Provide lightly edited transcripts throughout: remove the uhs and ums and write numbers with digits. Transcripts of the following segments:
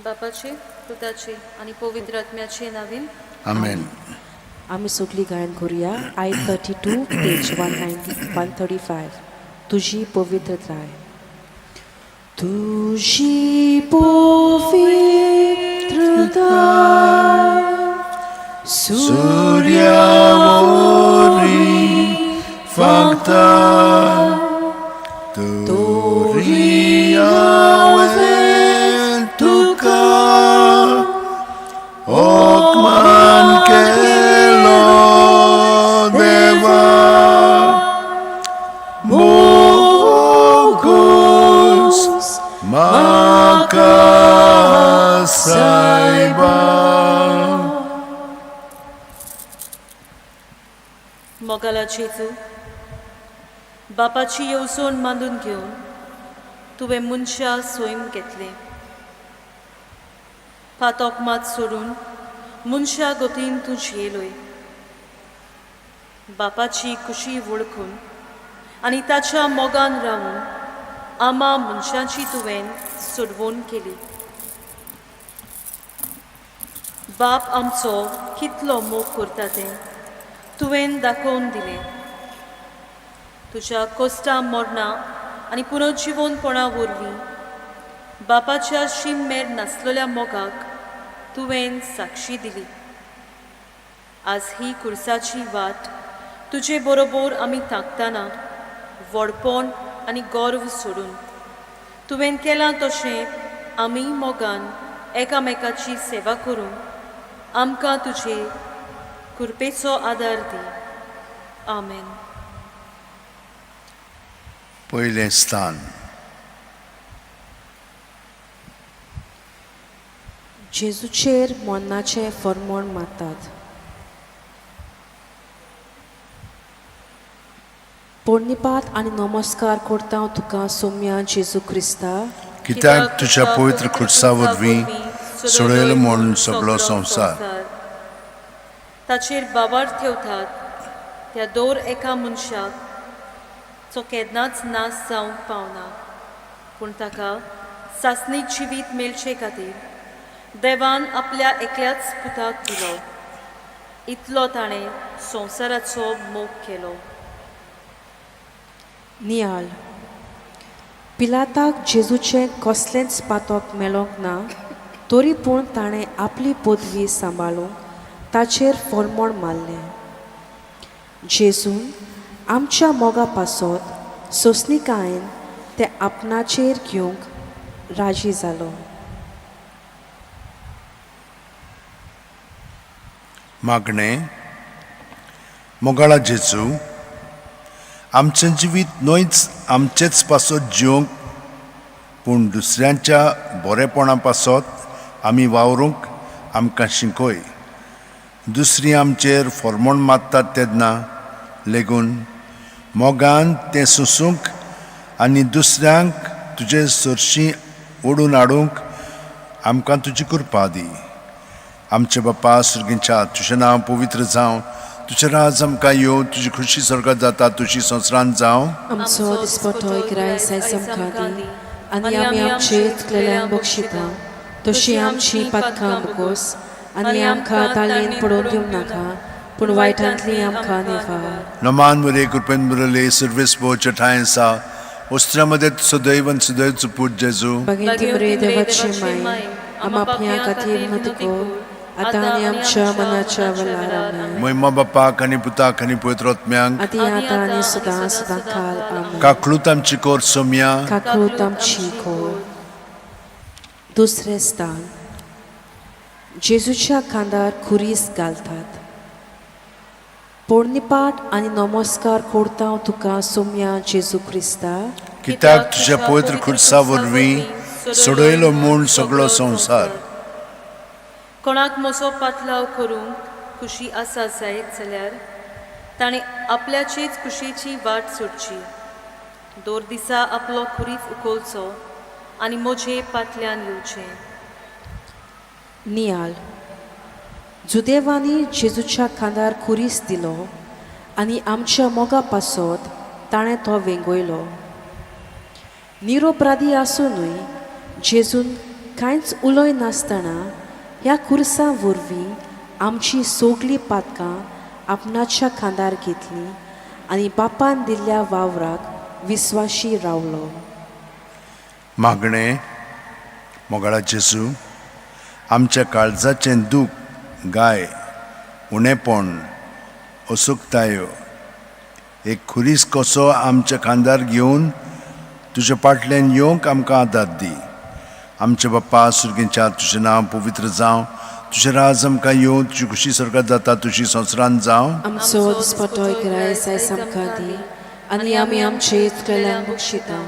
बापाचे पुताचे आनी पवित्र आत्म्याचे नावीन. आमेन. आमी सगळीं गायन करुया. I 32, page 190, 135. तुजी पवित्रताय, तुजी पवित्रताय सुर्यावरी फांकता, तोरी हांवें तुका ओकमान केलो देवा, मोगूस म्हाका सायबा. मोगाला जेजू, बापाची येवजण मांदून घेवन तुवें मनशा सैम घेतलें. पातोक मात सोडून मनशा गतीन तूं जियेलोय. बापाची खुशी वळखून आनी ताच्या मोगान रावून आमा मनशाची तुवें सोडवण केली. बाप आमचो कितलो मोग करता तें तुवें दाखोवन दिलें. तुज्या कोश्टा मरणां आनी पुनर्जिवनपणा वरवीं बापाच्या शीम मेर नासलेल्या मोगाक तुवें साक्षी दिली. आज ही खुर्साची वाट तुजे बरोबर आमी तांकतना व्हडपण आनी गर्व सोडून तुवें केलां तशें आमी मोगान एकामेकाची सेवा करून आमकां तुजे कृपेचो आदार दी. आमेन. पयलें स्थान. जेजूचेर मरणाचें फर्मोण मारतात. पोरणिपात आनी नमस्कार करता तुका सोम्या जेजू क्रिस्ता, कित्याक तुज्या पवित्र खुर्सा वरवीं सोडयलो म्हूण सगळो संवसार. ताचेर बाबार ठेवतात त्या दर एका मनशाक जो केन्नाच नाश जावंक पावना, पूण ताका सासणीक जिवीत मेळचे खातीर देवान आपल्या एकल्याच पुताक दिलो. इतलो ताणें संवसाराचो मोग केलो. नियाळ. पिलाताक जेजूचें कसलेंच पातक मेळोंक ना, तरी पूण ताणें आपली पदवी सांबाळूंक ताचेर फर्मोण मारलें. जेजून आमच्या मोगा पासत सोंसणिकायेन तें आपणाचेर घेवंक राजी जालो. मागणें. मोगाळा जेजू, आमचें जिवीत न्हयच आमचेच पासत जिवंक, पूण दुसऱ्यांच्या बरेपणा पासत आमी वावरूंक आमकां शिकय. दुसरी आमचेर फॉर्मोण मारतात तेन्ना लेगून मोगान तें सोंसूंक आनी दुसऱ्यांक तुजे सरशीं ओडून हाडूंक आमकां तुजी कृपा दी. आमचे बापा सर्गीच्या, तुजें नांव पवित्र जावं, तुजें राज आमकां येवं, तुजी खुशी स्वर्गात जाता तुजी संवसारांत जावं. आमचो दिसपटो ग्रायस आयज आमकां दी आनी आमी आमचे चुकलेल्यांक बक्षिता तशी आमची पातकां बोगोस आनी आमकां ताळयेन पडोवन दिवं नाका, पूण वायटांतली आमकां निवार. नमान मरे, कृपेन बरले, सर्वेस बोच्या ठांय आसा, वस्त्रां मध्ये सदैव आनी सदैव पूत जेजू. बागेंती मरे देवाची माय, आमा आपल्या खातीर विनंती कर, आतां आनी आमच्या मनाच्या वेळार. आमेन. महिमा बापाक आनी पुताक आनी पवित्र आत्म्यांक. आदी आतां आनी सदां सदां काल. आमेन. काकळूत आमची कोर सोमया. काकळूत आमची कोर. दुसरें स्थान. जेजूच्या खांदार खुरीस घालतात. पोरणिपाट आनी नमस्कार करता तुका सोम्या जेजू क्रिस्ता, कित्याक तुज्या पवित्र खुर्सा वरवीं सोडयलो म्हूण सगळो संवसार. कोणाक म्हजो पातलाव करूंक खुशी आसा जायत जाल्यार ताणें आपल्याचेच खुशयेची वाट सोडची, दर दिसा आपलो खुरीस उखलचो आनी म्हजे फाटल्यान येवचें. नियाळ. जुदेवांनी जेजूच्या खांदार खुरीस दिलो आनी आमच्या मोगा पासत ताणें तो वेंगयलो. निरोपराधी आसुनूय जेजून कांयच उलय नासतना ह्या खुर्सा वरवीं आमची सगळीं पातकां आपणाच्या खांदार घेतली आनी बापान दिल्ल्या वावराक विस्वाशी रावलो. मागणें. मोगाळा जेजू, आमच्या काळजाचें दूख, गाय, उणेपण, असुकतायो एक खुरीस कसो आमच्या खांदार घेवन तुज्या फाटल्यान येवंक आमकां आदार दी. आमच्या बाप्पा सुर्गेच्या, तुजें नांव पवित्र जावं, तुजें राज आमकां येवं, तुजी खुशी स्वर्गात जाता तुजी संवसारांत जावं. आमचो दिसपटो ग्रायस आयज आमकां दी आनी आमी आमचे चुकलेल्यांक बक्षिता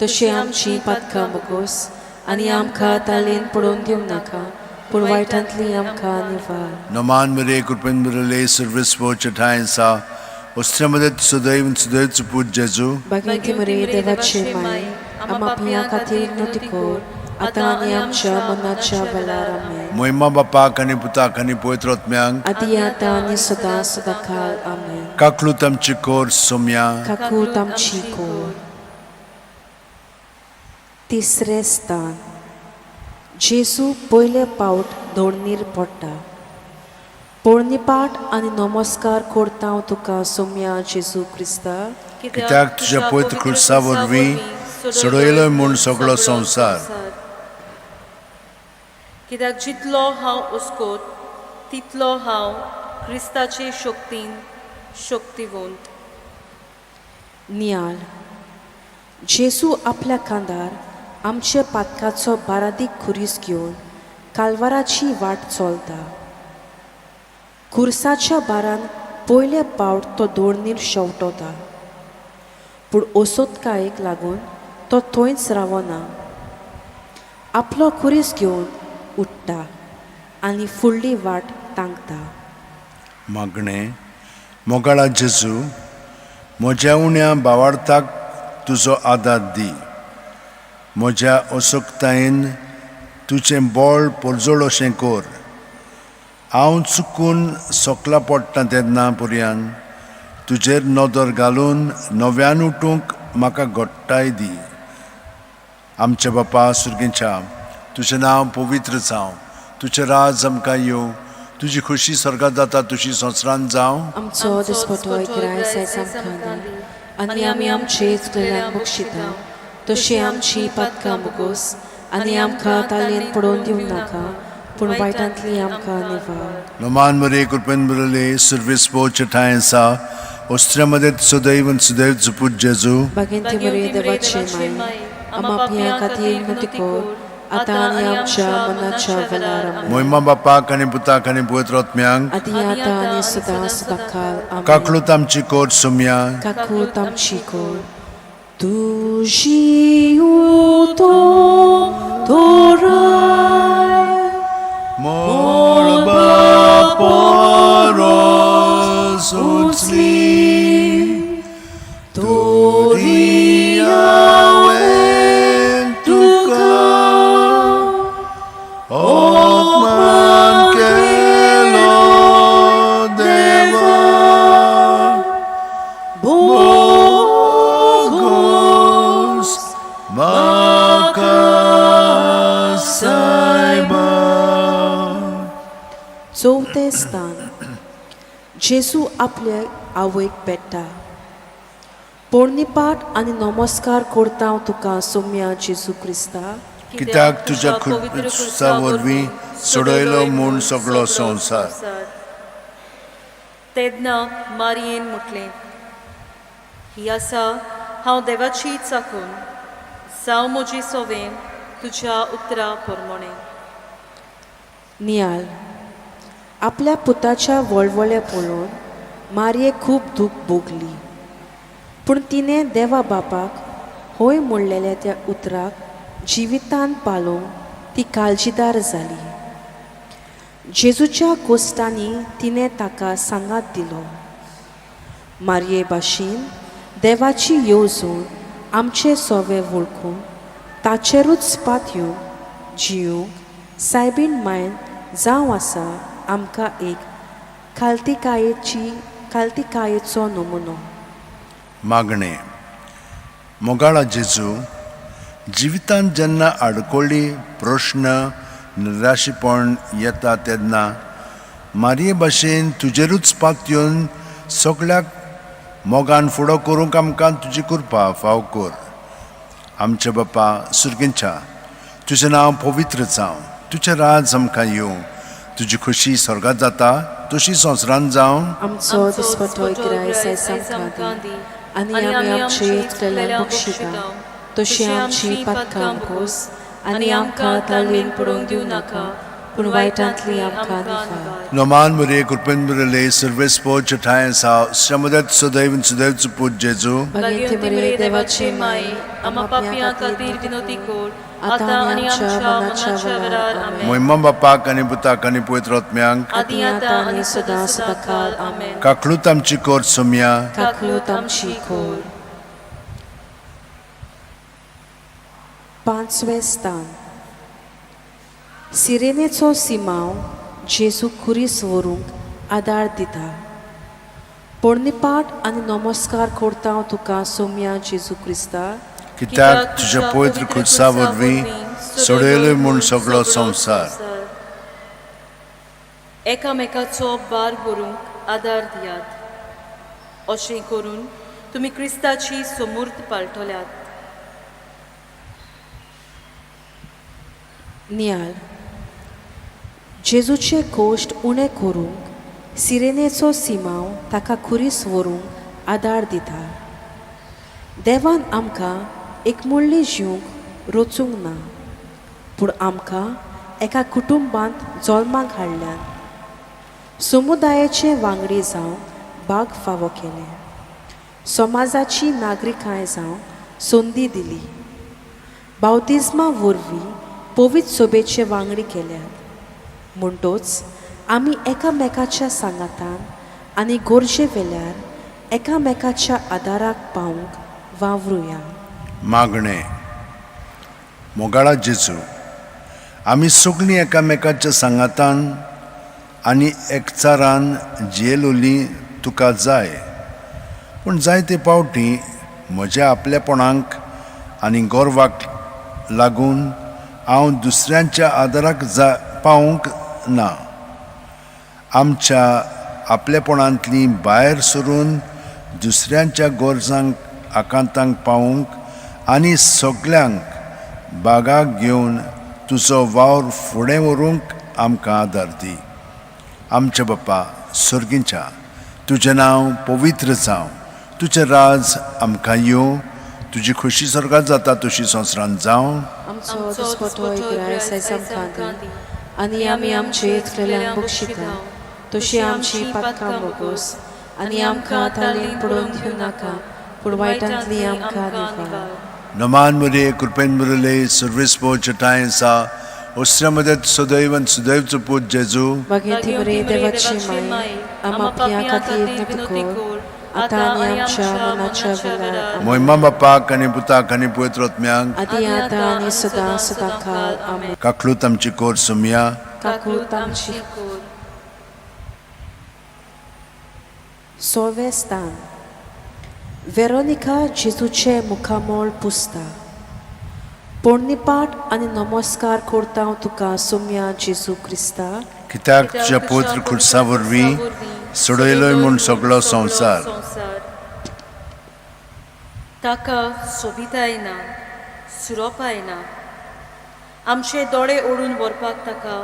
तशी आमची पातकां बगोस आनी आमकां तालेन पडोवन दिवं नाका पूण वायटांतली आमकां निवार. नमान मरे, कृपेन बरले, सर्वेस्पोच्या ठांय सा वस्त्र्यामध्ये सदैव सदैव पूत जेजू. बागेंती मरे देवाचे माय, आमा पियां खातीर नती कर आतां आनी आमच्या मनाच्या वेळार. आमेन. मोहिमा बापाक आनी पुताक आनी पवित्र आत्म्यांक, आदी आतां आनी सदां सदां काल. आमेन. काकलूत आमची कोर सोम्या. काकूत आमची कोर. तिसरें स्थान. जेजू पयले पावट धोडणीर पडटा. पोळणीपाठ आनी नमस्कार करता हांव तुका सोम्या जेजू क्रिस्ता, कित्याक तुज्या पवित्र खुर्सा वरवीं सोडयलो म्हूण सगळो संवसार. कित्याक जितलो हांव उस्कोत तितलो हांव क्रिस्ताचे शक्तीन शक्तिवंत. नियाळ. जेजू आपल्या खांदार आमचे पातकाचो बारादीक खुरीस घेवन कालवाराची वाट चलता. खुर्साच्या बारान पयले पावट तो दोडणीर शेंवटता, पूण ओसोतकायेक लागून तो थंयच रावना. आपलो खुरीस घेवन उठ्ठा आनी फुडली वाट तांकता. मागणें. मोगाळा जेजू, म्हज्या उण्या बावार्थाक तुजो आदार दी. म्हज्या असक्तायेन तुजें बळ परजळ अशें कर. हांव चुकून सोकला पडटा तेन्ना पर्यान तुजेर नदर घालून नव्यान उठूंक म्हाका घट्टाय दी. आमच्या बापा सुर्गेच्या, तुजें नांव पवित्र जावं, तुजें राज आमकां येवं, तुजी खुशी स्वर्गात जाता तुजी संवसारांत जावं. आमचो दिसपटो ग्रायस आयज आमकां दी आनी आमी आमचे चुकलेल्यांक बक्षिता तशी आमची पातकां बगोस आनी आमकां तालेन पडोवन दिवं नाका पूण वायटांतली आमकां निवार. नमान मरे, कृपेन बरले, सर्वेस्पोच्या ठांय आसा वस्त्र्यामध्ये सदैव सदैव जुपूत जेजू. बागेंती मरे देवाचे माय, आमा पियां खातीर विनंती कर आतां आनी आमच्या मनाच्या वेळार. आमेन. मोहिमा बापाक आनी पुताक आनी पवित्र आत्म्यांक, आदी आतां आनी सदां सदां काल. आमेन. काकलूत आमची कोर सोम्या. काकूत आमची कोर. तुजी उतो तोराय मळबा परस उंचली, तरी हांवें तुका अपमान केलो देवा, बोगोस म्हाका सायबा. चवथें स्थान. जेजू आपले आवयक पेट्टा. पोरणीपाठ आनी नमस्कार करता हांव तुका सोम्या जेजू क्रिस्ता, कित्याक तुज्या खुर्सा वरवीं सोडयलो म्हूण सगळो संवसार. तेन्ना मारयेन म्हटलें, ही आसा हांव देवाची चाकून, जावं म्हजी सोवें तुज्या उतरा प्रमाणें. नियाळ. आपल्या पुताच्या वळवळे पळोवन मारयेक खूब दूख भोगली, पूण तिणें देवा बापाक होय म्हणलेल्या त्या उतराक जिवितान पालोवंक ती काळजीदार जाली. जेजूच्या कोश्टांनी तिणें ताका सांगात दिलो. मारये भाशेन देवाची येवजण आमचे सोवे वळखून ताचेरूच पातयेवन जिवंक सायबीण मायन जावं आसा आमकां एक खालतिकायेचो नमुनो. मागणें. मोगाळा जेजू, जिवितांत जेन्ना आडखळी, प्रश्न, निराशीपण येता तेन्ना मारये भाशेन तुजेरूच पातयेवन सगळ्याक मोगान फुडो करूंक आमकां तुजी कृपा फाव कर. आमच्या बापा सुर्गींच्या, तुजें नांव पवित्र जावं, तुजें राज आमकां येवं, तुजी खुशी स्वर्गात जाता तशी संवसारांत जावं. आमचो दिसपटो ग्रायस आयज आमकां दी आनी आमी आमचे चुकलेल्यांक बक्षिता तशी आमची पातकां बोगोस आनी आमकां ताळेन पडोवंक दिवं नाका पूण वायटांतली आमकां निवार. नोमान मुरे कृपेन मुरले सर्वेस्पो चठाय आसा श्रमदत सदैव सुदैव पूत जेजू. भगिनी मरे देवाची माई, आमा पापयां खातीर विनोती कर आतां आनी आमच्या मरणाच्या वेळार. आमेन. मोहिमा बापाक आनी पुताक आनी पवित्र आत्म्यांक, आदी आतां आनी सदां सदांकाल. आमेन. काकलूत आमची कोर सोमया. काकलूत आमची खोल. पांचवें स्थान. सिरेनेचो सिमांव जेजू खुरीस व्हरूंक आदार दिता. पोरणीपाठ आनी नमस्कार करता हांव तुका सोम्या जेजू क्रिस्ता, कित्याक तुज्या पवित्र खुर्सा वरवीं सोडयलो म्हूण सगळो संवसार. एकामेकाचो भार व्हरूंक आदार दियात, अशें करून तुमी क्रिस्ताची समूर्त पाळटल्यात. नियाल. जेजूचे कोश्ट उणें करूंक सिरेनेचो सिमांव ताका खुरीस व्हरूंक आदार दिता. देवान आमकां एकमुळ्ळी जिवंक रचूंक ना, पूण आमकां एका कुटुंबांत जल्माक हाडल्यान समुदायाचे वांगडी जावंक भाग फावो केलें, समाजाची नागरिकांय जावंक संदी दिली, बावतिज्मा वरवीं पवित्र सोबेचे वांगडी केल्यात. म्हणटोच आमी एकामेकाच्या सांगातान आनी गरजे वेल्यार एकामेकाच्या आदाराक पावूंक वावरुया. मागणें. मोगाळा जेजू, आमी सगळीं एकामेकाच्या सांगातान आनी एकचारान जियेलोलीं तुका जाय, पूण जायते पावटी म्हज्या आपलेपणाक आनी गर्वाक लागून हांव दुसऱ्यांच्या आदाराक जा पावूंक ना. आमच्या आपलेपणांतली भायर सरून दुसऱ्यांच्या गरजांक आकांतांक पावूंक आनी सगल्यांक बागाक घेवन तुजो वावर फुडें व्हरूंक आमकां आदार दी. आमच्या बापा सर्गींच्या, तुजें नांव पवित्र जावं, तुजें राज आमकां येवं, तुजी खोशी स्वर्गात जाता तशी संवसारांत जावं. आमचो दिसपटो ग्रायस आयज आमकां दी आनी आमी आमचे चुकलेल्यांक बक्षिता तशी आमची पातकां बोगोस आनी आमकां तालीन पडोवन दिवं नाका पूण वायटांतली आमकां निवार. नमान मुरे कृपेन मुरले सर्वेस्पो चठाय आसा ओसऱ्या मदत सदैव आनी सुदैवचो पूत जेजू. भगिनी मरे देवाची माई, आमा पापयां खातीर विनोती कर आतां आनी आमच्या मरणाच्या वेळार. आमेन. मोहिमा बापाक आनी पुताक आनी पवित्र आत्म्यांक, आदी आतां आनी सदां सदांकाल. आमेन. काकलूत आमची कोर सोमया. काकूत आमची कोर. सवें स्थान. वेरोनिका जेजूचें मुखामळ पुसता. पोरणीपाठ आनी नमस्कार करता हांव तुका सोम्या जेजू क्रिस्ता, कित्याक तुज्या पवित्र खुर्सा वरवीं सोडयलोय म्हूण सगळो संवसार. ताका सोबिताय ना, सुरोपाय ना, आमचे दोळे ओडून व्हरपाक ताका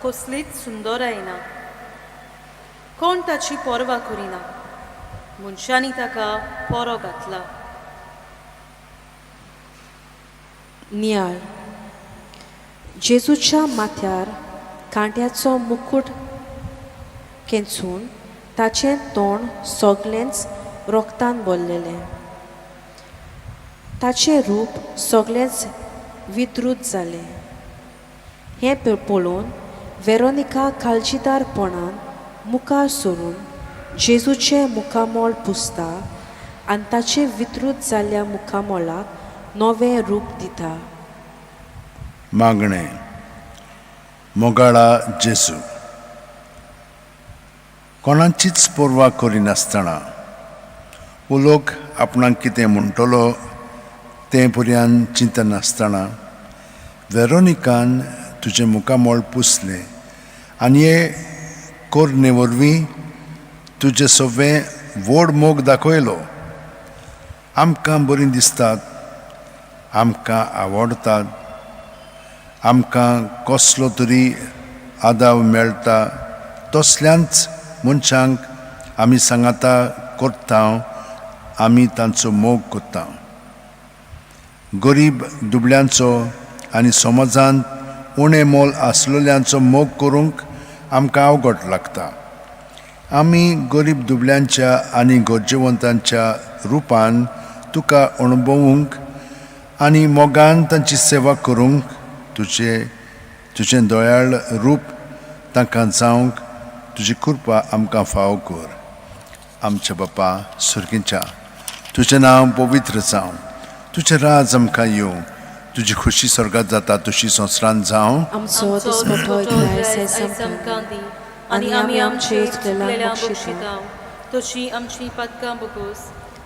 कसलीच सुंदराय ना. कोण ताची पर्वा करिना, मनशांनी ताका पोरो घातला. नियाळ. जेजूच्या माथ्यार कांट्याचो मुकूट खेंचून ताचें तोंड सगळेंच रोगतान भरलेलें, ताचें रूप सगळेंच विद्रूत जालें. हें पळोवन वेरोनिका काळजीदारपणान मुखार सरून जेजूचें मुखामळ पुसता आनी ताचें विद्रूत जाल्ल्या मुखामळाक नवें रूप दिता. मागणें. मोगाळा जेजू, कोणाचीच पर्वा करिनासतना वो लोक आपणाक कितें म्हणटलो तें पर्यान चिंतनासतना वेरोनिकान तुजें मुखामळ पुसलें आनी हे कोरणे वरवीं तुजें सगळें व्हड मोग दाखयलो. आमकां बरीं दिसतात, आमकां आवडटात, आमकां कसलो तरी आदाव मेळटा तसल्यांच मनशांक आमी सांगाता करता, आमी तांचो मोग करता. गरीब दुबळ्यांचो आनी समाजांत उणें मोल आसलेल्यांचो मोग करूंक आमकां अवघड लागता. आमी गरीब दुबळ्यांच्या आनी गरजेवंतांच्या रुपान तुका अणभवूंक आनी मोगान तांची सेवा करूंक तुजें तुजें दयाळ रूप तांकां जावंक तुजी कृपा आमकां फावो कर. आमच्या बापा सुर्गीच्या, तुजें नांव पवित्र जावं, तुजें राज आमकां येवं, तुजी खुशी स्वर्गात जाता तशी संवसारांत जावं. आमचो दिसपटो ग्रायस आयज आमकां दी आनी आमी आमचे चुकलेल्यांक बक्षिता तशी आमची पातकां बगोस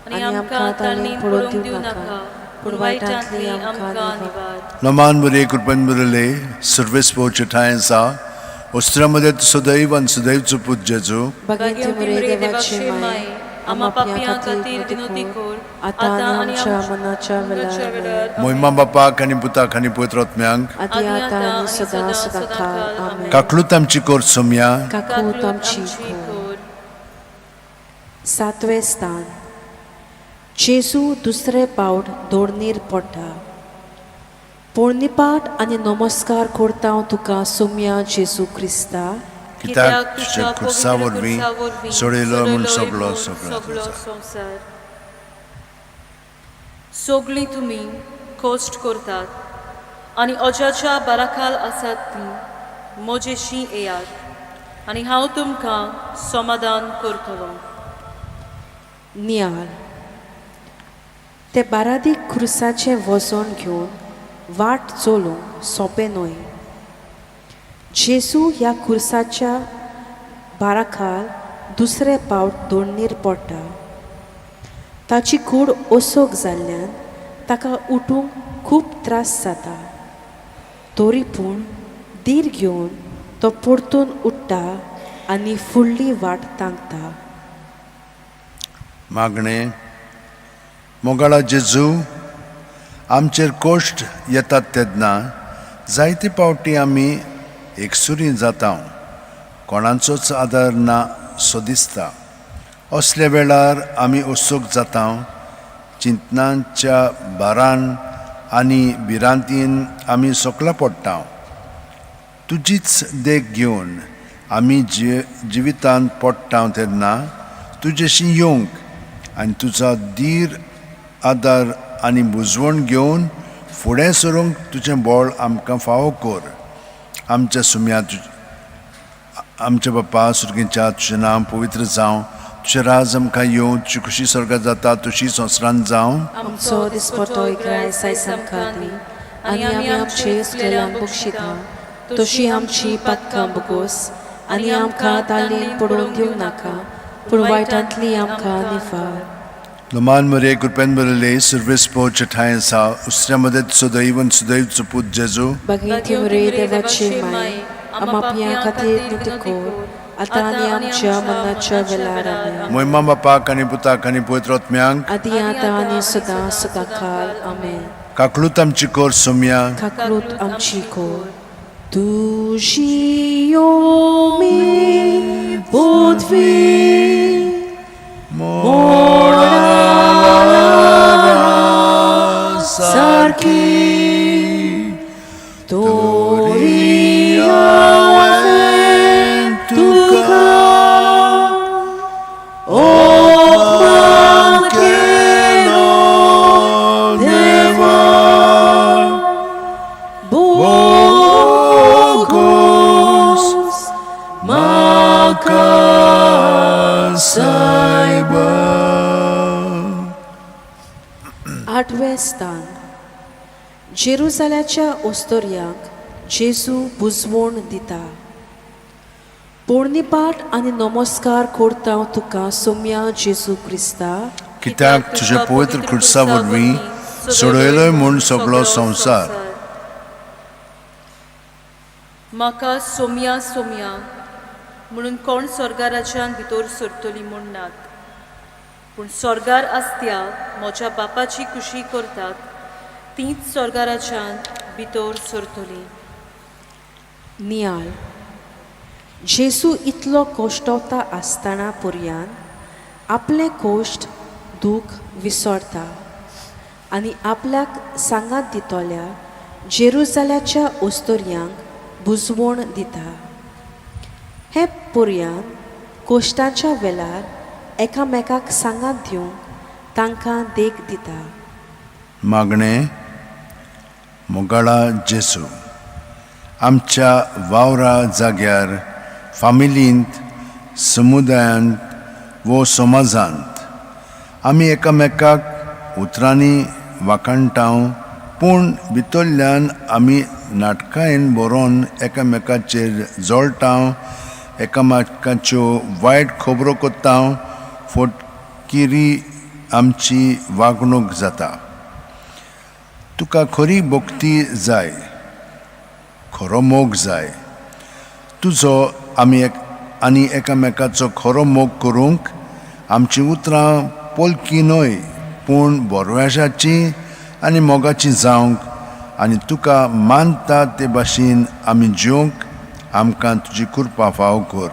आनी आमकां तांणी पडूंक दिवं नाका, पूण वायटांतली आमकां निवार. नमान बरे कृपेन बरले सर्वेस पोवचे ठांय आसा वस्त्रां मदें सदैव आनी सदैवचो पूत जेजू. भाग्यवंती मरिये देवाची माय, आम्हा पापयां खातीर विनवती कर, आतां आनी आमच्या मनाच्या वेळार. मोहिमा बापाक आनी पुताक आनी पवित्र आत्म्यांक, आदी आतां आनी सदां सदांकाळ. आमेन. काकलूत आमची कर सोमया. काकूत आमची कर. सातवें स्थान. जेजू दुसरे पावट दोडणीर पडटा. पोरणीपाठ आनी नमस्कार करता हांव तुका सोम्या जेजू क्रिस्ता, कित्याक तुज्या खुर्सा वरवीं सोडयलो म्हूण सगलो सगलो संवसार. सगळीं तुमी कश्ट करतात आनी अजाच्या बाराखाल आसात ती म्हजेशी येयात आनी हांव तुमकां समाधान करतलो. नियाळ. ते बारादीक खुर्साचें वजन घेवन वाट चलूंक सोंपें न्हय. जेजू ह्या खुर्साच्या बाराखाल दुसरे पावट दोडणीर पडटा. ताची कूड ओसोक जाल्ल्यान ताका उठूंक खूब त्रास जाता, तरी पूण धीर घेवन तो परतून उठ्ठा आनी फुडली वाट तांकता. मागणें. मोगाळा जेजू, आमचेर कश्ट येतात तेन्ना जायते पावटी आमी एकसुरी जाता, कोणाचोच आदार ना सो दिसता. असल्या वेळार आमी उत्सूक जाता, चिंतनाच्या भारान आनी भिरांतीन आमी सकला पडटा. तुजीच देख घेवन आमी जिवितांत पडटा तेन्ना तुजेशी येवंक आनी तुजो धीर आदार आनी बुजवण घेवन फुडें सरूंक तुजें बळ आमकां फावो कर. आमच्या सुम्या आमच्या बापा सुर्गीच्या, तुजें नांव पवित्र जावं, तुजें राज आमकां येवं, तुजी खुशी स्वर्गात जाता तशी संवसारांत जावं. आमचो दिसपटो ग्रायस आयज आमकां दी आनी आमी आमचे चुकलेल्यांक बक्षिता तशी आमची पातकां बगोस आनी आमकां तालीन पडूंक दिवं नाका, पूण वायटांतली आमकां निफार. नमान मरे कृपेन बरले सर्वेस पोवचे ठांय आसा उसऱ्या मदत सदैव आनी सदैवचो पूत जेजू. भाग्यवंती मरिये देवाची माय, आम्हा पापयां खातीर विनवती कर, आतां आनी आमच्या मरणाच्या वेळार. आमेन. मोहिमा बापाक आनी पुताक आनी पवित्र आत्म्यांक, आदी आतां आनी सदां सदांकाळ. आमेन. काकलूत आमची कर सोमया. काकलूत आमची कर. तुजी ओमी पृथ्वी सारकी तोरी हांवें तुका अपमान केलो देवा, बोगोस म्हाका सायबा. आठवें स्थान. जेरुजाल्याच्या ओस्तोर्यांक जेजू बुजवण दिता. पोरणीपाठ आनी नमस्कार करता तुका सोम्या जेजू क्रिस्ता, कित्याक तुज्या पवित्र खुर्सा वरवीं सोडयलोय म्हूण सगळो संवसार. म्हाका सोमया सोमया म्हणून कोण स्वर्गाराज्यान भितर सरतली म्हूण नात, पूण स्वर्गार आसत्या म्हज्या बापाची खुशी करतात तींच स्वर्गाराज्यान भितर सरतली. नियाळ. जेजू इतलो कोश्टवता आसतना पुरयान आपलें कोश्ट दूख विसरता आनी आपल्याक सांगात दितल्या जेरुजाल्याच्या ओस्तोरयांक बुजवण दिता. हे पुरयान कोश्टाच्या वेळार एकामेकाक सांगात दिवंक तांकां देख दिता. मागणें. मोगाळा जेजू, आमच्या वावरा जाग्यार, फामिलींत, समुदायांत वो समाजांत आमी एकामेकाक उतरांनी वाखाणटाव, पूण भितरल्यान आमी नाटकायेन बरोवन एकामेकाचेर जळटाव, एकामेकाच्यो वायट खबरो करता, फटकिरी आमची वागणूक जाता. तुका खरी भक्ती जाय, खरो मोग जाय. तुजो आमी एक आनी एकामेकाचो खरो मोग करूंक आमचीं उतरां पोलकी न्हय पूण बरव्याशाची आनी मोगाची जावंक आनी तुका मानता ते भाशेन आमी जिवंक आमकां तुजी कृपा फाव कर.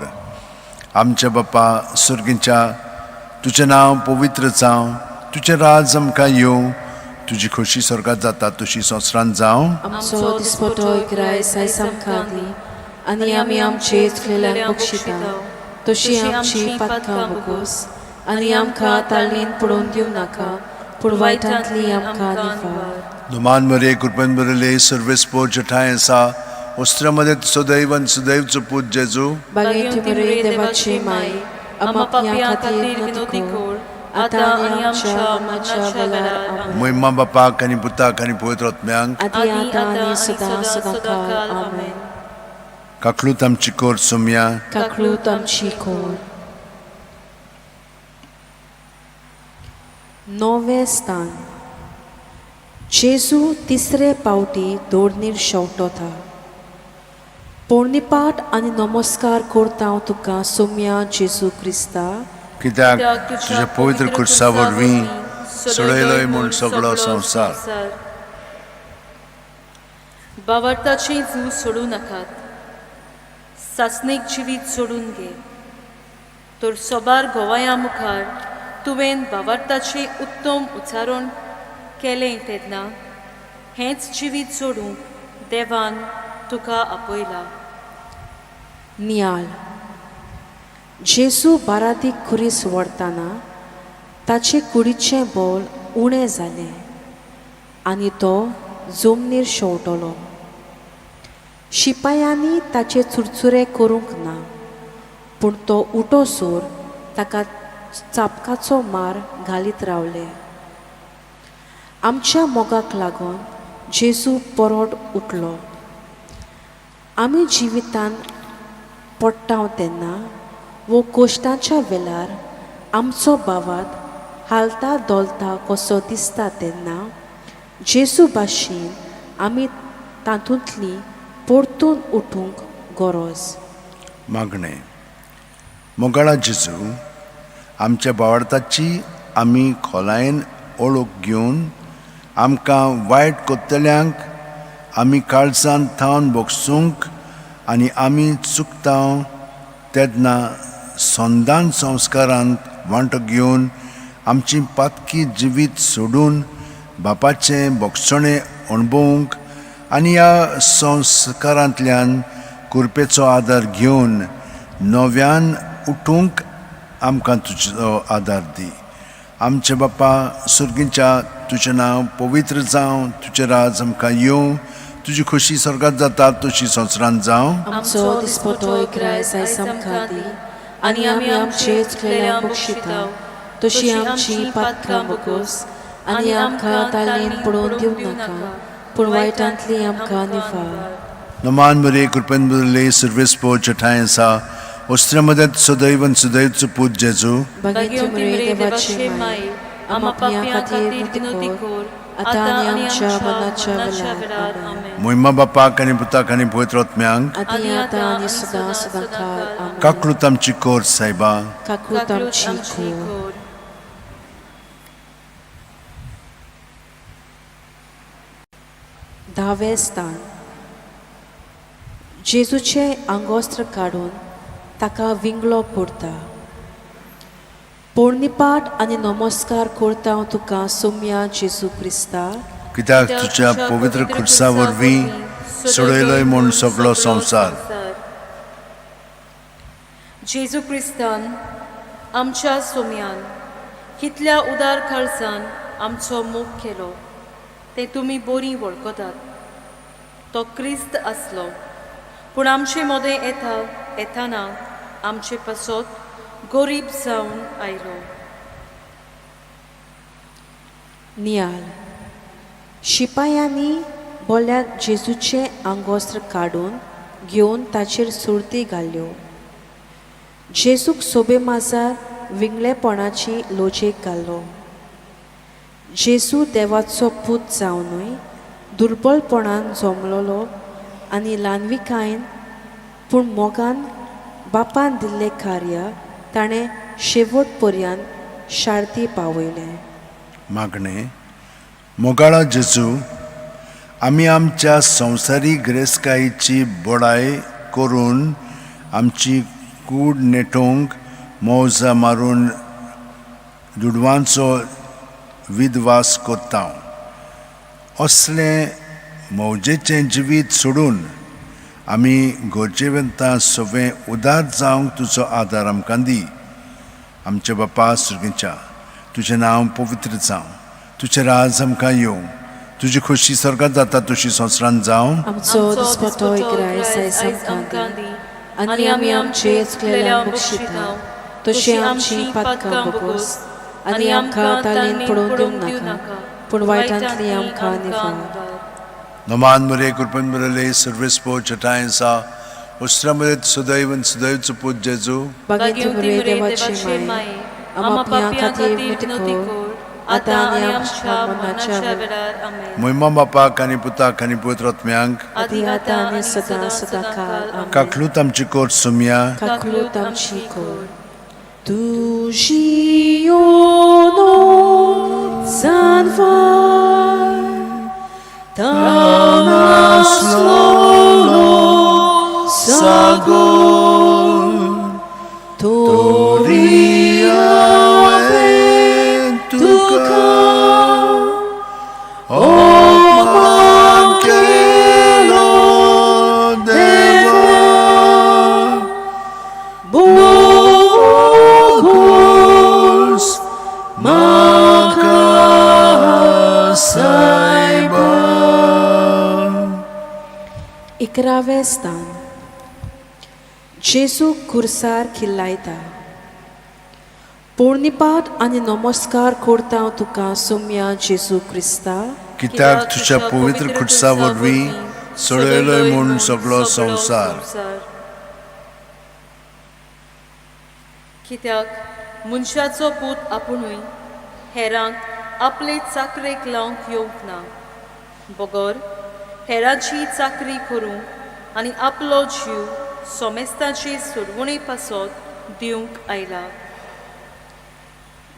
आमच्या बापा सुर्गीच्या, तुजें नांव पवित्र जावं, तुजें राज आमकां येवं, तुजी खोशी स्वर्गात जाता तशी संवसारांत जावं. आमचो दिसपटो ग्रायस आयज आमकां दी आनी आमी आमचे चुकलेल्यांक बक्षिता तशी आमची पातकां बोगोस आनी आमकां ताळणेन पडोवन दिवं नाका पूण वायटांतली आमकां निवार. दुमान मरे कृपेन बरले सर्वेस्पोर जठाय आसा वस्त्रामध्ये सदैव आनी सदैवचो पूत जेजू. बागेंत मरे देवाची माय, आमा पापयां खातीर विनोती कर आतां आनी आमच्या मरणाच्या वेळार. आमेन. महिमा बापाक आनी पुताक आनी पवित्र आत्म्यांक, आदी आतां आनी सदां सदांकाळ. आमेन. काकलूत आमची कोर सोमया. काकलूत आमची कोर. नवें स्थान. जेजू तिसरे पावटी दोडणीर शेवटोता. पोरणीपाठ आनी नमस्कार करता हांव तुका सोम्या जेजू क्रिस्ता, कित्याक तुज्या पवित्र खुर्सा वरवीं सोडयलोय म्हूण सगळो संवसार. बावडताचें जू सोडूं नाकात, सासणीक जिवीत सोडून घे, तर सोबार गोवाया मुखार तुवें बावडताचें उत्तम उच्चारण केलें तेन्ना हेंच जिवीत सोडूंक देवान तुका आपयला. नियाळ. जेजू बारादीक खुरीस व्हरतना ताचे कुडीचें बोल उणें जालें आनी तो जमनीर शेंवटलो. शिपायांनी ताचे चुरचुरे करूंक ना, पूण तो उठोसर ताका चापकाचो मार घालीत रावले. आमच्या मोगाक लागून जेजू परत उठलो. आमी जिवितान पडटा तेन्ना वो कोश्टाच्या वेळार आमचो बावात हालता डोलता कसो दिसता तेन्ना जेजू भाशेन आमी तातूंतली परतून उठूंक गरज. मागणें. मोगाळा जेजू, आमच्या बावडताची आमी खोलायेन ओळख घेवन आमकां वायट करतल्यांक आमी काळजांत थावन भोगसूंक आनी आमी चुकता तेन्ना संदान संस्कारांत वांटो घेवन आमची पातकी जिवीत सोडून बापाचें भोगसणें अणभवूंक आनी ह्या संस्कारांतल्यान कृपेचो आदार घेवन नव्यान उठूंक आमकां तुजो आदार दी. आमचे बापा सुर्गीच्या, तुजें नांव पवित्र जावं, तुजें राज आमकां येवं, तुजी खोशी स्वर्गात जाता तशी संवसारांत जावं. आमचो दिसपटो ग्रायस आयज आमकां दी आनी आमी आमचे चुकलेल्यांक बक्षिता तशी आमची पातकां बोगोस आनी आमकां ताळणेन पडोवन दिवं नाका पूण वायटांतली आमकां निवार. नमान मरे कृपेन बरले सर्वेस्पोर जठाय आसा वस्त्रामध्ये सदैव आनी सदैवचो पूत जेजू. बागेंत मरे देवाची माय, आमा पापयां खातीर विनवती कर आतां आनी आमच्या मरणाच्या वेळार. आमेन. मोहिमा बापाक आनी पुताक आनी पवित्र आत्म्यांक. आदी आतां आनी सदां सदां काल. आमेन. काकूत आमची कोर सायबा. काकूत आमची कोर. धावें स्थान. जेजूचें आंगोस्त्र काडून ताका विंगळो करता. पोरणीपाठ आनी नमस्कार करता हांव तुका सोम्या जेजू क्रिस्ता, कित्याक तुज्या पवित्र खुर्सा वरवीं सोडयलोय म्हूण सगळो संवसार. जेजू क्रिस्तान आमच्या सोम्यान कितल्या उदार काळजान आमचो मोग केलो तें तुमी बरीं वळखतात. तो क्रिस्त आसलो पूण आमचे मदें येता येताना आमचे पासत गरीब जावन आयलो. नियाल. शिपायांनी बोल्याक जेजूचें आंगोस्त्र काडून घेवन ताचेर सुर्ती घाल्यो. जेजूक सोबे माजार विंगळेपणाची लोजेक घालो. जेजू देवाचो पूत जावनूय दुर्बलपणान जमलोलो आनी ल्हानविकायेन पूण मोगान बापान दिल्लें कार्य ताणें शेवट पर्यंत शार्ती पावयलें. मागणें. मोगाळा जेजू, आमी आमच्या संवसारीक गिरेस्तकायेची बडाय करून आमची कूड नेटोवंक मौजा मारून दुडवांचो विदवास करता. असलें मौजेचें जिवीत सोडून आमी गरजेवंता सगळें उदार जावंक तुजो आदार आमकां दी. आमच्या बापा सुर्गेच्या, तुजें नांव पवित्र जावं, तुजें राज आमकां येवं, तुजी खोशी स्वर्गात जाता तशी संवसारांत जावं. आमचो दिसपटो इग्रायस आयज आमकां दी आनी आमी आमचे चुकलेल्यांक बक्षिता तशी आमची पातकां बोगोस आनी आमकां तालीन पडोवन दिवं नाका, पूण वायटांतली आमकां निवार. नमान मुरे कृपेन मुरले सर्वेस्पो चटाय सा उस्त्रमृत सदैव सदैव पूत जेजू. बागेंत मुरे देवाचे माये, आमा पापयां खातीर विनवती कर आतां आनी आमच्या मरणाच्या वेळार. आमेन. मोहिमा बापाक आनी पुताक आनी पवित्र आत्म्यांक. आदी आतां आनी सदां सदां काल. आमेन. काकलूत आमची कोर सुमया. काकलूत आमची कोर. तुजी ओनो जानवार तानासलोलो सागोर तोरी हांवें तुका अपमान केलो देवा, बोगोस म्हाका सायबा. इकरावें स्थान. जेजू खुर्सार खिल्लायता. पोरणीपाठ आनी नमस्कार करता हांव तुका सोम्या जेजू क्रिस्ता, कित्याक तुज्या पवित्र खुर्सा वरवीं सोडयलोय म्हूण सगळो संवसार. कित्याक मनशाचो पूत आपुणूय हेरांक आपले चाकरेक लावंक येवंक ना, बगर हेरांची चाकरी करूंक आनी आपलो जीव सोमेस्तांची सोडवणे पासत दिवंक आयला.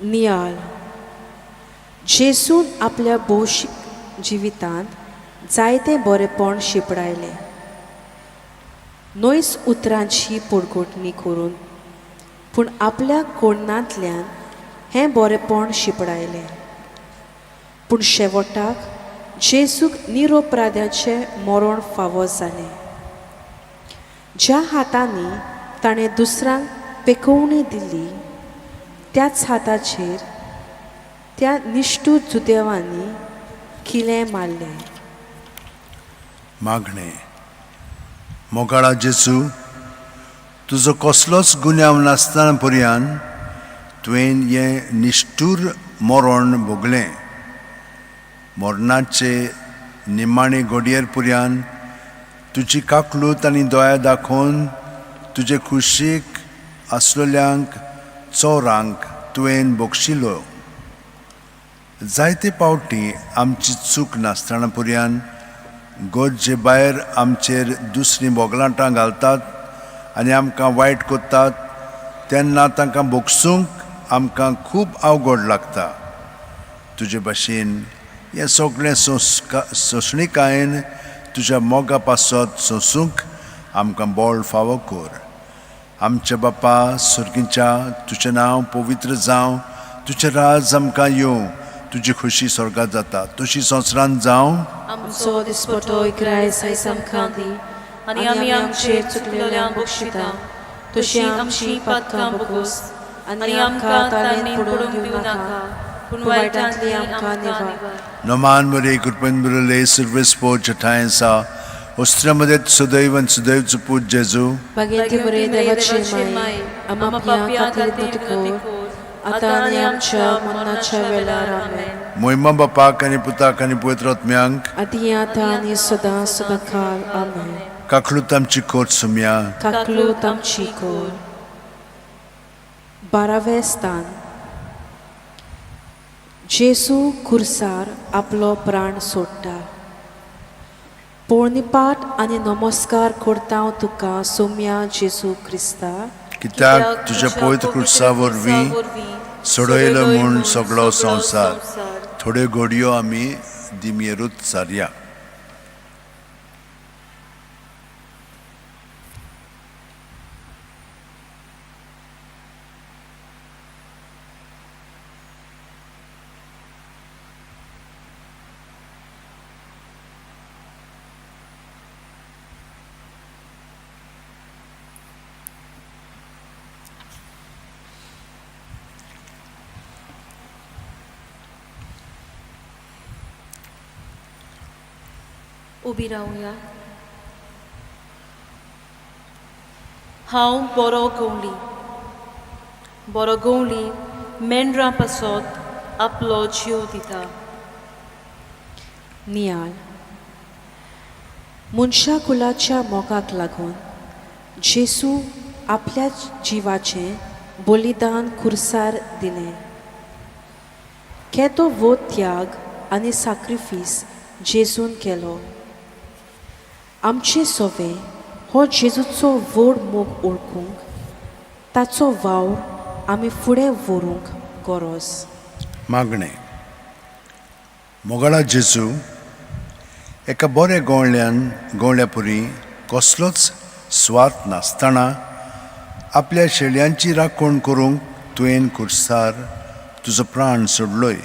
नियाळ. जेजून आपल्या भौशीक जिवितांत जायतें बरेपण शिंपडायलें, न्हयच उतरांची पोडगोटणी करून पूण आपल्या कोणांतल्यान हें बरेपण शिंपडायलें. पूण शेवटाक जेजूक निरोपराध्याचें मरण फावो जालें. ज्या हातांनी ताणें दुसऱ्यांक पेकोवणी दिली त्याच हाताचेर त्या निश्ठूर जुदेवांनी किलें मारलें. मागणें. मोगाळा जेजू, तुजो कसलोच गुन्यांव नासतना पर्यान तुवें हें निश्ठूर मरण भोगलें. मरणाचे निमाणे घडयेर पर्यान तुजी काकलूत आनी दया दाखोवन तुजे खुशीक आसलेल्यांक चोरांक तुवें बक्षिलो. जायते पावटी आमची चूक नासतना पुरयान गरजे भायर आमचेर दुसरीं बोगलाटां घालतात आनी आमकां वायट करतात तेन्ना तांकां भोगसूंक आमकां खूब अवघड लागता. तुजे भाशेन हें सगळें सोंसणीकायेन तुज्या मोगा पासत सोंसूंक आमकां बळ फावो कर. आमच्या बापा सर्गीच्या, तुजें नांव पवित्र जावं, तुजें राज आमकां येवं, तुजी खोशी स्वर्गात जाता तशी संवसारांत जावं. आमचो दिसपटो इकरायस आयज आमकां दी आनी आमी आमचे चुकलेल्यांक बक्षिता तशी आमची पातकां बगोस आनी आमकां ताणें पडूंक दिवं नाका पूण वायटांतली आमकां निवार. नमान मरे कृपेन बरले सर्वेस पोच ठांयसा वस्त्रामध्ये सदैव आनी सदैव पूत जेजू. बागेंती बरे देवाचे माय, आमा पापयां खातीर विनंती कर आतां आनी आमच्या मरणाच्या वेळार. आमेन. मोहिमा बापाक आनी पुताक आनी पवित्र आत्म्यांक, आदी आतां आनी सदां सदां काल. आमेन. काकलूत आमची कोट सुमया. काकलूत आमची कोर. बारावें स्थान. जेजू खुर्सार आपलो प्राण सोडटा. पोळणीपाठ आनी नमस्कार करता हांव तुका सोम्या जेजू क्रिस्ता, कित्याक तुज्या पवित्र खुर्सा वरवीं सोडयलो म्हूण सगळो संवसार. थोड्यो घडयो आमी दिमयेरूच सारया. उबी रावया. हांव बरो गवळी. बरो गवळी मेंढरां पासत आपलो जीव दिता. नियाळ. मनशा कुलाच्या मोगाक लागून जेजू आपल्या जिवाचें बलिदान खुर्सार दिलें. केदो व्हड त्याग आनी साक्रिफीस जेजून केलो. आमचे सोवे हो जेजूचो व्हड मोग वळखूंक ताचो वावर आमी फुडें व्हरूंक गरज. मागणें. मोगाळा जेजू, एका बऱ्या गवळ्यान गवळ्यापुरी कसलोच स्वार्थ नासतना आपल्या शेळयांची राखण करूंक तुवें खुर्सार तुजो प्राण सोडलोय.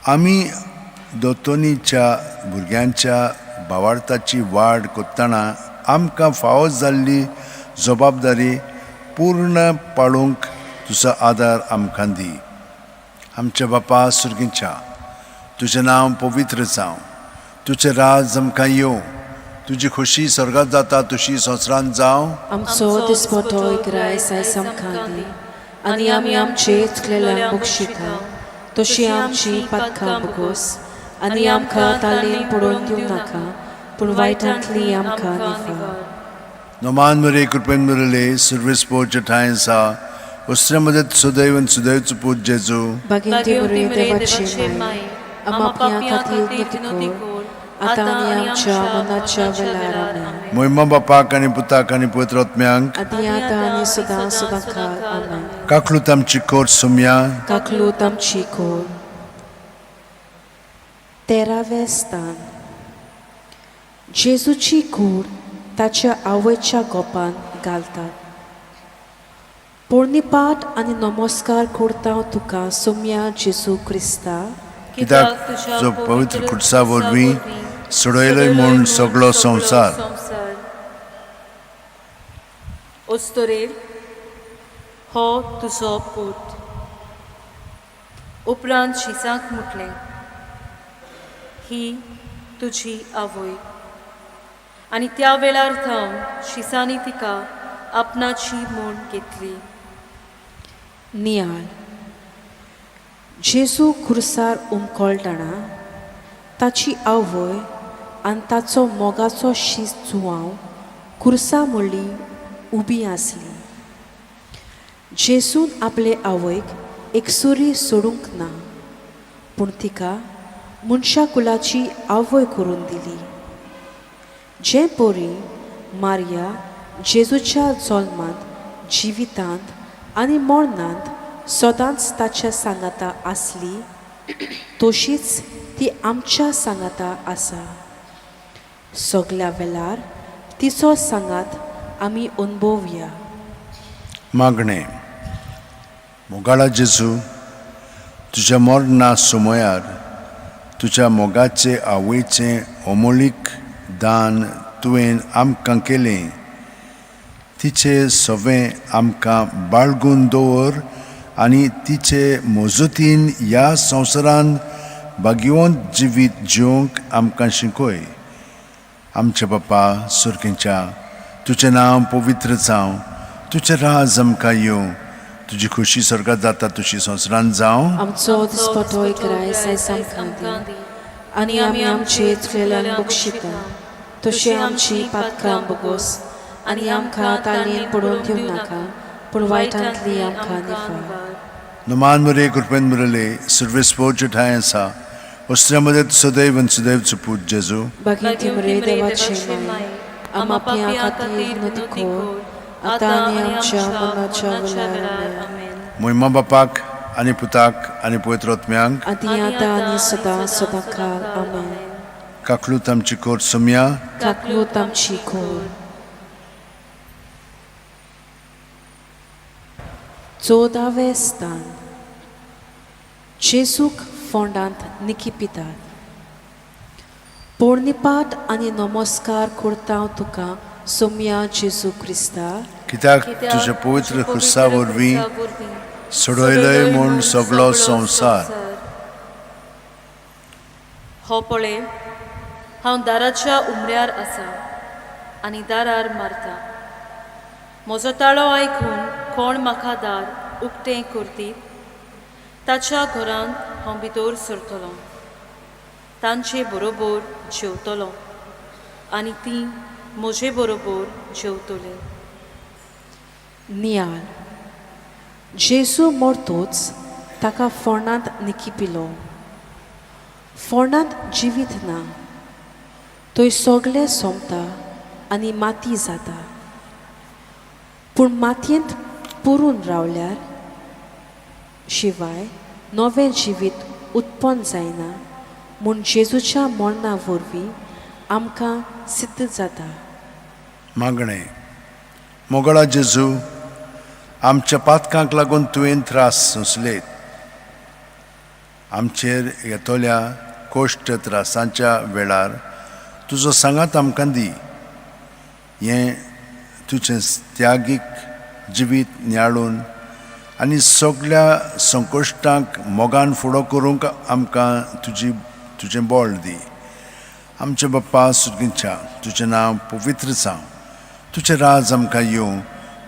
आमी दोतोनीच्या भुरग्यांच्या भावार्थाची वाड करतना आमकां फावो जाल्ली जबाबदारी पूर्ण पाळूंक तुजो आदार आमकां दी. आमच्या बापा सुर्गीच्या, तुजें नांव पवित्र जावं, तुजें राज आमकां येवं, तुजी खोशी स्वर्गात जाता तशी संवसारांत जावं. आमचो दिसपटो इकरायस आयज आमकां दी आनी आमी आमचे चुकलेल्यांक बक्षिता तशी आमची पातकां बगोस आनी आमकां तालीन पडोवन दिवं नाका पूण वायटांतली आमकां निवार. नमान मरे कृपेन बरले सर्वेस पोच ठांयसा वस्त्रामध्ये सदैव आनी सदैव पूत जेजू. बागेंती बरे देवाचे माय, आमा पापयां खातीर विनंती कर आतां आनी आमच्या मरणाच्या वेळार. आमेन. मोहिमा बापाक आनी पुताक आनी पवित्र आत्म्यांक, आदी आतां आनी सदां सदां काल. आमेन. काकलूत आमची कोर सुमया. काकलूत आमची कोर. तेरावें स्थान. जेजूची कूड ताच्या आवयच्या गोपान घालतात. पोरणीपाठ आनी नमस्कार करता हांव तुका सोम्या जेजू क्रिस्ता, कित्याक तुजो पवित्र खुर्सा वरवीं सोडयलोय म्हूण सगळो संवसार. अस्तरेर हो तुजो पूत. उपरांत शिसाक म्हटलें, ही तुजी आवय. आनी त्या वेळार थावन शिसांनी तिका आपणाची म्हूण घेतली. नियाळ. जेजू खुर्सार उमकळटना ताची आवय आनी ताचो मोगाचो शीस जुवांव खुर्सा मुळी उबी आसली. जेजून आपले आवयक एकसुरी सोडूंक ना पूण तिका मनशा कुलाची आवय करून दिली. जे परी मारिया जेजूच्या जल्मांत, जिवितांत आनी मरणांत सदांच ताच्या सांगाता आसली, तशीच ती आमच्या सांगाता आसा. सगल्या वेळार तिचो सांगात आमी अणभवया. मागणें. मोगाळा जेजू, तुज्या मरणा समयार तुज्या मोगाचे आवयचें अमोलीक दान तुवें आमकां केलें. तिचे सवें आमकां बाळगून दवर आनी तिचे मजतीन ह्या संवसारान भाग्यवंत जिवीत जिवंक आमकां शिकय. आमचे बापा सुर्खेच्या, तुजें नांव पवित्र जावं, तुजें राज आमकां येवं, तुजी खोशी स्वर्गात जाता तशी संवसारान जावं. आमचो दिसपटो ग्रायस आयज आमकां दी आनी आमी आमचे चुकलेल्यांक बक्षिता, तशी आमची पातकां बोगोस आनी आमकां तालयेन पडोवन दिवं नाका, पूण वायटांतली आमकां निफार. नमान मरे कृपेन मुरले सर्वेस पोचे ठांय आसा वस्त्र्या मदत सदैव आनी सदैव पूत जेजू. बागीन मरे देवाचे माय, आमा पापयां खातीर विनवती कर, आतां आनी आमच्या मरणाच्या वेळार. आमेन. मोहिमा बापाक आनी पुताक आनी पवित्र आत्म्यांक, आदी आतां आनी सदां सदां काल. आमेन. काकलूत आमची कोर सोमया. काकलूत आमची कोर. 14वें स्थान. जेजूक फोंडांत निकिपितात. पोरणिपाट आनी नमस्कार करता तुका सोमया जेजू क्रिस्ता, कित्याक तुज्या पवित्र खुर्सा वरवीं सोडयलय म्हूण सगळो संवसार. हो पळय, हांव दाराच्या उमऱ्यार आसा आनी दारार मारता. म्हजो ताळो आयकून कोण म्हाका दार उक्तें करतीत, ताच्या घरांत हांव भितर सरतलो, तांचे बरोबर जेवतलो आनी तीं म्हजे बरोबर जेवतलीं. नियाळ. जेजू मरतोच ताका फोंडांत निकिपिलो. फोंडांत जिवीत ना, थंय सगळें सोंपता आनी माती जाता. पूण मातयेंत पुरून रावल्यार शिवाय नवें जिवीत उत्पन्न जायना म्हूण जेजूच्या मरणा वरवीं आमकां सिद्ध जाता. मागणें. मोगळा जेजू, आमच्या पातकांक लागून तुवें त्रास सोंसलेत. आमचेर येतल्या कोश्ट त्रासांच्या वेळार तुजो सांगात आमकां दी. हें तुजें त्यागीक जिवीत नियाळून आनी सगळ्या संकश्टांक मोगान फुडो करूंक आमकां तुजी तुजें बळ दी. आमचे बाप्पा सुर्गींच्या, तुजें नांव पवित्र जावं, तुजें राज आमकां येवं,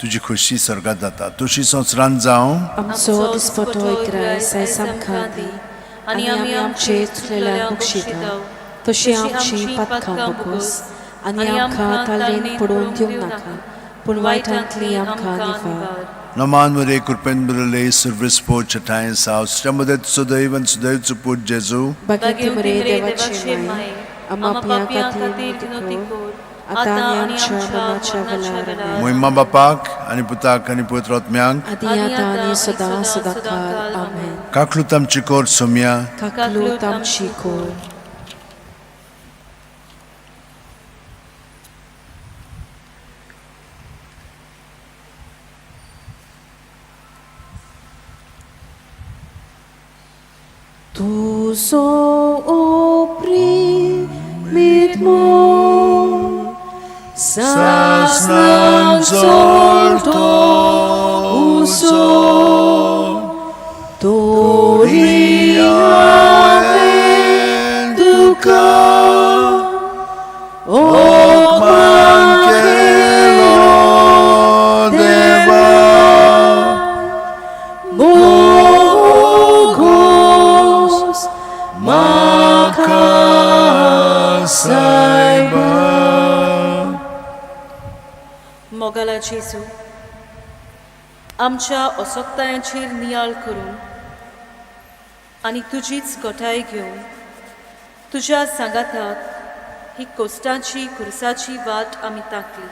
तुजी खोशी स्वर्गात जाता तशी संवसारान जावं. आमचो दिसपटो ग्रायस आयज आमकां दी आनी आमी आमचे चुकलेल्यांक बक्षिता, तशी आमची पातकां बोगोस आनी आमकां तालयेन पडोवन दिवं नाका, पूण वायटांतली आमकां निवार. नमान मरे कृपेन मुरले सर्वेस पोचे ठांय साव मदत सदैव आनी सदैव पूत जेजू. बागीन मरे देवाचे माय, आमा पापयां खातीर विनवती कर, आतां आनी आमच्या मरणाच्या वेळार. आमेन. मोहिमा बापाक आनी पुताक आनी पवित्र आत्म्यांक, आदी आतां आनी सदां सदां काल. आमेन. काकलूत आमची कोर सोमया. काकलूत आमची कोर. Tu so opprimit mo, sasnan solto uso, Toria duka, Okmankelo deva, Bogos makasaiba. मोगाला जेजू, आमच्या असक्तायांचेर नियाळ करून आनी तुजीच गोठाय घेवन तुज्या सांगाताक ही कोश्टाची खुर्साची वाट आमी ताकली.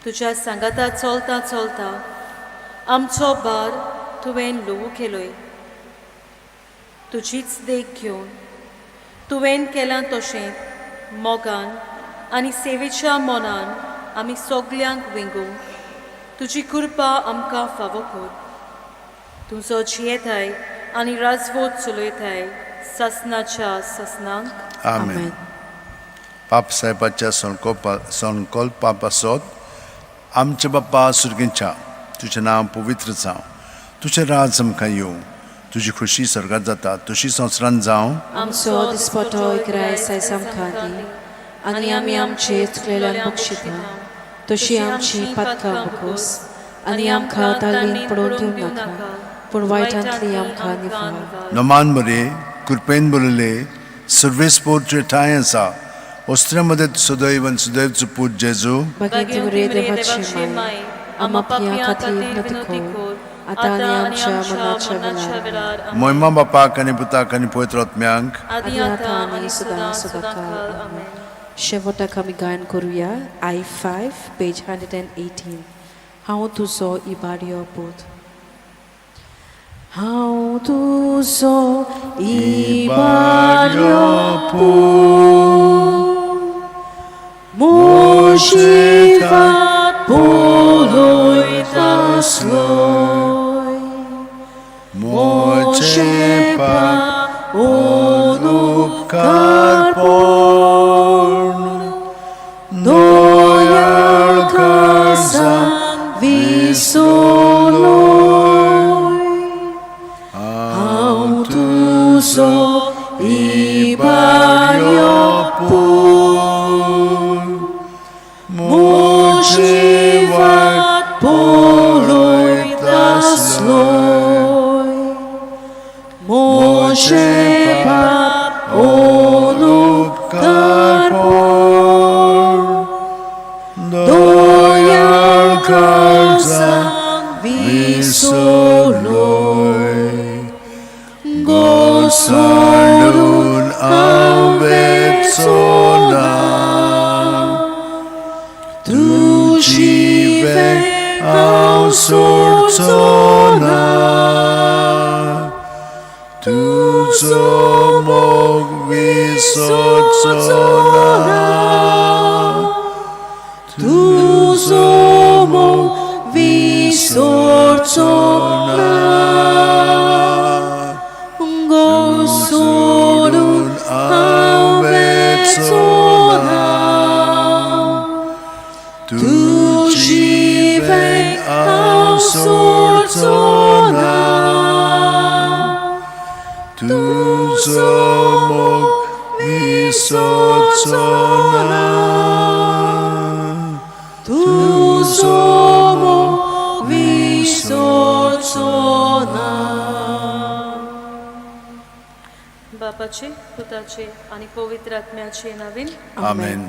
तुज्या सांगाता चलता चलता आमचो भार तुवें ल्हवू केलोय. तुजीच देख घेवन तुवें केलां तशें मोगान आनी सेवेच्या मनान आमी सगल्यांक वेंगोवंक तुजी कृपा आमकां फावो कर. तुजो जियेताय आनी राजवट चलयताय सासनाच्या सासनांक. आमेन. पाप साहेबाच्या संकल्पा पासत आमच्या बाप्पा सुर्गेंच्या, तुजें नांव पवित्र जावं, तुजें राज आमकां येवं, तुजी खुशी स्वर्गात जाता तशी संवसारांत जावं. आमचो दिसपटो ग्रायस आयज आमकां दी आनी आमी आमचे चुकलेल्यांक बक्षिता तशी आमची पातकां बकोस आनी आमकां तालीन पडोवन दिवं नाका, पूण वायटांतली आमकां निफाळ. नमान बरे, कृपेन बरले, सर्वेस्पोर तुजे ठांय आसा, वस्त्रा मदें सदैव आनी सदैव पूत जेजू. बागेंत मरे देवाची माय, आमा पिया खातीर विनवती कर, आतां आनी आमच्या मरणाच्या वेळार. मोहिमा बापाक आनी पुताक आनी पवित्र आत्म्यांक. आदी आतां आनी सदां सदांकाळ. आमेन. शेवटाक आमी गायन करुया I 5 page 118, हांव तुजो इबाडयो पूत. हांव तुजो इबाडयो पूत, म्हजी वाट पळयतासलोय, म्हजें पाप अनुपकार अनुपकारपण दयाळ काळजान विसरलोय. हांव तुजो इबाडयो पूत, म्हजी वाट पळयतासलोय, म्हजें पाप अनुपकारपण दयाळ काळजान विसरलोय. गोसाडून हांव वेचो ना, तुजी वेंग हांव सोडचो ना, तुजो मोग विसरचो ना, तुजो मोग विसरचो ना, सोडून हांव वेचो ना, तुजी वेंग हांव सोडचो ना, तुजो मोग विसरचो ना, तुजो मोग विसरचो ना. बापाचे, पुताचे आनी पवित्र आत्म्याचे नांवान. आमेन.